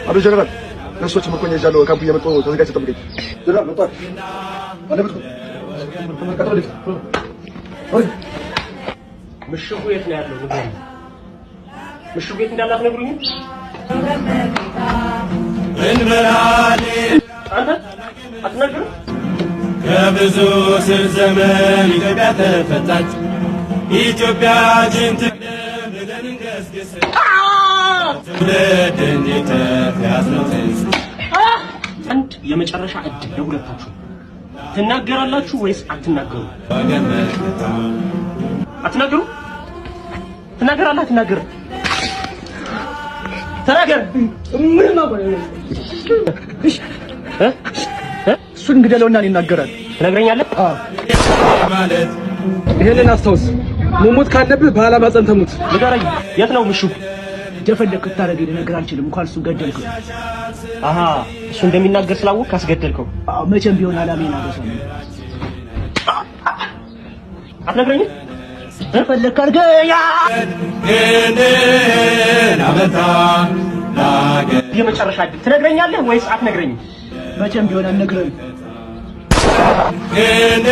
አሎ ጀነራል፣ ነርሶች ምርኮኛ ይዣለሁ። ካምፕ እየመጡ ተዘጋጅተህ ጠብቀኝ። ጀነራል መጥቷል። አለበት። ምሽጉ የት ነው ያለው? ንገሩኝ። ምሽጉ የት እንዳለ አትነግሩኝም? አንተ አትናገርም? ከብዙ ስር ዘመን ኢትዮጵያ ተፈታች። ኢትዮጵያችን ትቅደም ብለን እንገስግስ፣ ትውልድ እንዲተርፍ ያዝነው ትንሣኤ። አንድ የመጨረሻ እድል ለሁለታችሁ። ትናገራላችሁ ወይስ አትናገሩ? ወገን መከታ። አትናገሩ? ትናገራለህ? አትናገርም? ተናገር። እ? እ? እሱን ግደለውና ይናገራል። ትነግረኛለህ? ማለት ይሄንን አስታውስ። መሞት ካለብህ በዓላማ ጸንተህ ሙት። ንገረኝ። የት ነው ምሽጉ? እንደፈለግህ ብታደርገኝ ልነግርህ አልችልም። እንኳን እሱን ገደልከው። አሃ፣ እሱ እንደሚናገር ስላወቅህ አስገደልከው። አዎ፣ መቼም ቢሆን ዓላማዬን አልረሳም። አትነግረኝም? እንደፈለግህ አድርገኝ። ግን አበርታ ለአገር። የመጨረሻ እድል፣ ትነግረኛለህ ወይስ አትነግረኝም? መቼም ቢሆን አልነግርህም። ግን